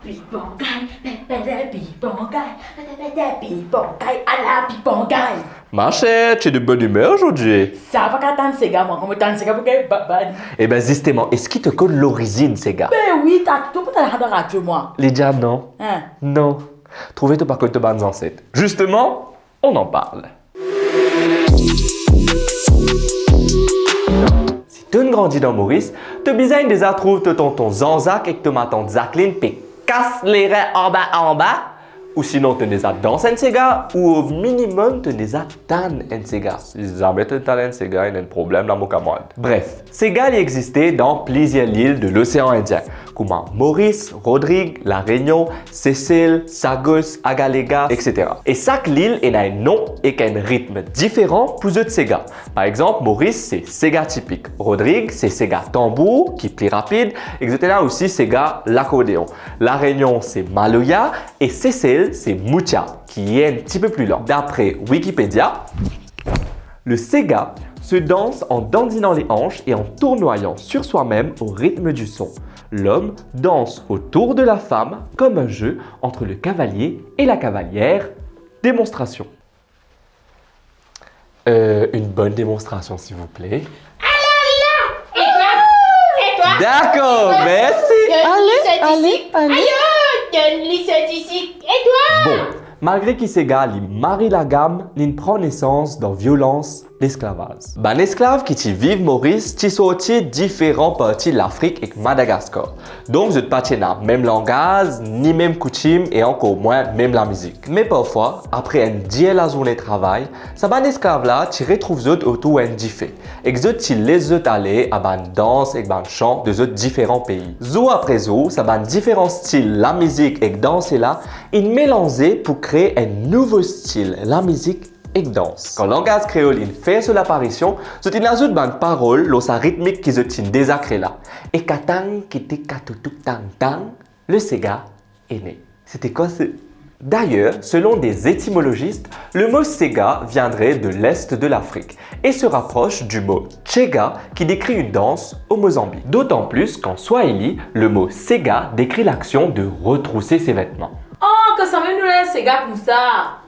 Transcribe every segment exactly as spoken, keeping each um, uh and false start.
Pipangay, pepele pipangay, pepele pipangay, ala pipangay. Ma chère, tu es de bonne humeur aujourd'hui. Sa pa kapav tann sega, mwa, kouma tann sega pou gagn babad. Eh ben justement, est-ce que tu connais l'origine sega? Ben wi, ta, to pou tann radio, mwa. Lydia, non. Hein? Non. Trouve to pa kot to bann zanset. Justement, on en parle. Si to'nn grandi dan Moris, to bizin deza trouv to tonton Zanzak ek to matant Zaklinn pe kas lerin anba anba, ou sinon to deza dans enn sega, ou o minimem to deza tann enn sega. Si zame to tann enn sega, ena enn problem la, mo kamarad. Bref, sega li existe dan plizier lil de Losean Indien, kouma Moris, Rodrig, La Rényon, Sesel, Sagos, Agalega, etsetera. E sak lil ena enn non ek enn ritm diferan pou zot sega. Par exanp, Moris se sega tipik, Rodrig se sega tanbour ki pli rapid, ek zot ena osi sega lakordeon. La Rényon se maloya e Sesel se moutia, ki est un petit peu plus lent. D'après Wikipédia, le sega se danse en dandinant les hanches et en tournoyant sur soi-même au rythme du son. L'homme danse autour de la femme comme un jeu entre le cavalier et la cavalière. Démonstration. Euh, une bonne démonstration, s'il vous plaît. Ala, ala! E twa? E twa? D'accord, merci. Donn li so disik. Ayo, donn li so disik. E twa? Bon, malgre ki sega li mari lagam, li'nn pran nesans dan violans lesklavaz. Bann esklav ki ti viv Moris ti sorti diferan parti Lafrik ek Madagaskar. Donk zot pa ti ena mem langaz, ni mem koutim e ankor mwin mem lamizik. Me parfwa, apre enn dir lazourne travay, sa bann esklav la ti retrouv zot otour enn dife, ek zot ti les zot ale a bann dans ek bann san de zot diferan pei. Zour apre zour, sa bann diferan stil lamizik ek dans la inn melanze pou kree enn nouvo stil lamizik ek dans. Kan langaz kreol inn fer so laparision, zot inn azout bann parol lor sa ritmik ki zot ti'nn deza kree la. E katang ki ti katoutouk tang tang, le sega est né. C'était quoi ce... D'ailleurs, selon des étymologistes, le mot sega viendrait de l'est de l'Afrique et se rapproche du mot chega qui décrit une danse au Mozambique. D'autant plus qu'en swahili, le mot sega décrit l'action de retrousser ses vêtements. Oh, kan samem nou la sega koumsa.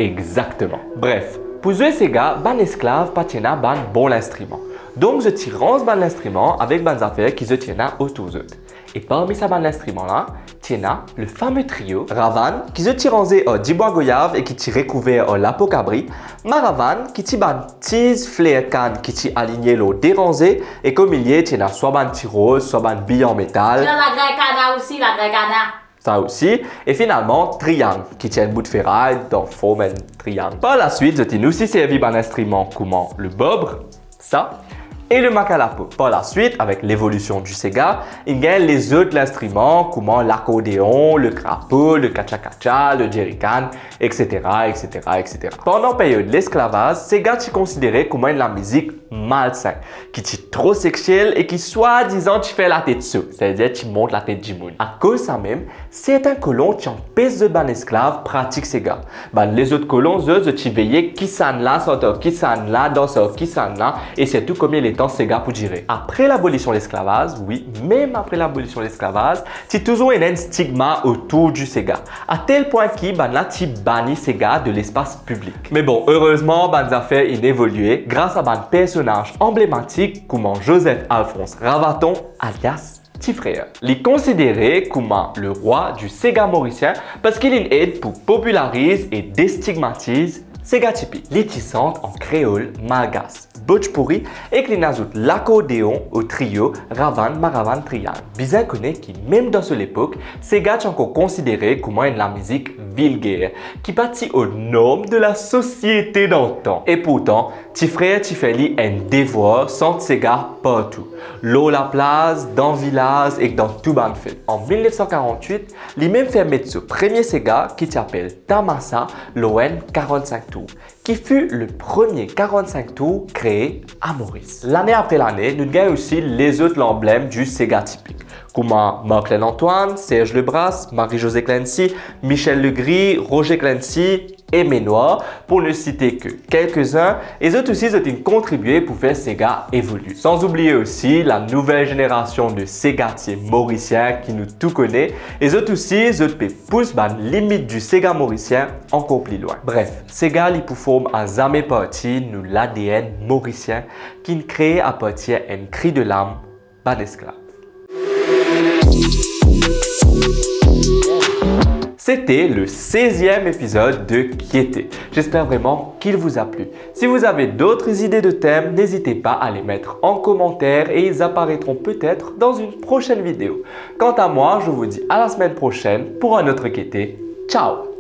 Exactement. Bref, pou zwe sega, bann esklav pa ti ena bann bon linstriman. Donk zot ti rans bann linstriman avek bann zafer ki zot ti ena otour zot. E parmi sa bann linstriman la, ti ena le fameux trio, ravann, ki zot ti ranze ar dibwa goyav e ki ti rekouver ar lapo kabri, maravann, ki ti bann tiz fler kann ki ti aligne lor de ranze, ek omilie ti ena swa bann ti roz, swa bann biy an metal. Ti ena lagrin kana osi, lagrin kana. Sa osi, e finalman, triang, ki ti enn bout feray dan form enn triang. Par laswit, zot inn osi servi bann linstriman kouma le bobre, sa, e le makalapo. Par laswit, avek levolision di sega, inn gagn lezot linstriman kouma lakordeon, le krapo, le katcha-katcha, le djerikan, etsetera, etsetera, etsetera. Pandan period lesklavaz, sega ti konsidere kouma enn lamizik malsin, ki ti tro sexiel e ki swadizan ti fer latet so, setadir ti mont latet dimoun. Akoz samem, sertin kolon ti anpes zot bann esklav pratik sega. Bann lezot kolon, zot, zot ti veye kisannla sant ar kisannla, dans ar kisannla, e sirtou konbien letan sega pou dire. Apre labolision lesklavaz, wi, mem apre labolision lesklavaz, ti touzour ena enn stigma otour di sega, a tel pwin ki bannla ti bani sega de lespas piblik. Me bon, erezman, bann zafer inn evolie gras a bann personaz anblematik kouma Joseph Alphonse Ravaton, alias Ti Frer. Li konsidere kouma le rwa di sega morisien parski li'nn ed pou popilariz e destigmatiz sega tipik. Li ti sant an kreol malgas, bhojpuri, ek li'nn azout lakordeon o trio ravann maravann triang. Bizin kone ki mem dan so lepok, sega ti ankor konsidere kouma enn lamizik vilger, ki pa ti o norm de lasosiete dantan. E pourtan, Ti Frer ti fer li enn devwar sant sega partou, lor laplaz, dan vilaz ek dan tou bann fet. An mil nef san karant-wit, li mem fer met so premie sega ki ti apel Tamasa lor enn karant-sink tour, ki fut le premie karant-sink tour kree a Moris. Lane apre lane, nou gagn osi lezot lanblem di sega tipik, kouma Marc Lene Antoine, Serge Lebrasse, Marie-Josée Clancy, Michel Legris, Roger Clancy, e Menwar, pour ne citer que quelques-uns, e zot osi zot inn kontribie pour fer sega evolie. Sans oublier aussi la nouvelle génération de segatiers mauriciens ki nou tou kone, e zot osi zot pe pous bann limit du sega morisien ankor pli lwin. Bref, sega li pou form a zame parti nou l'A D N morisien ki'nn kree apartir enn kri de lam bann esklav. C'était le seizième épisode de Kiete. J'espère vraiment qu'il vous a plu. Si vous avez d'autres idées de thèmes, n'hésitez pas à les mettre en commentaire et ils apparaîtront peut-être dans une prochaine vidéo. Quant à moi, je vous dis à la semaine prochaine pour un autre Kiete. Ciao !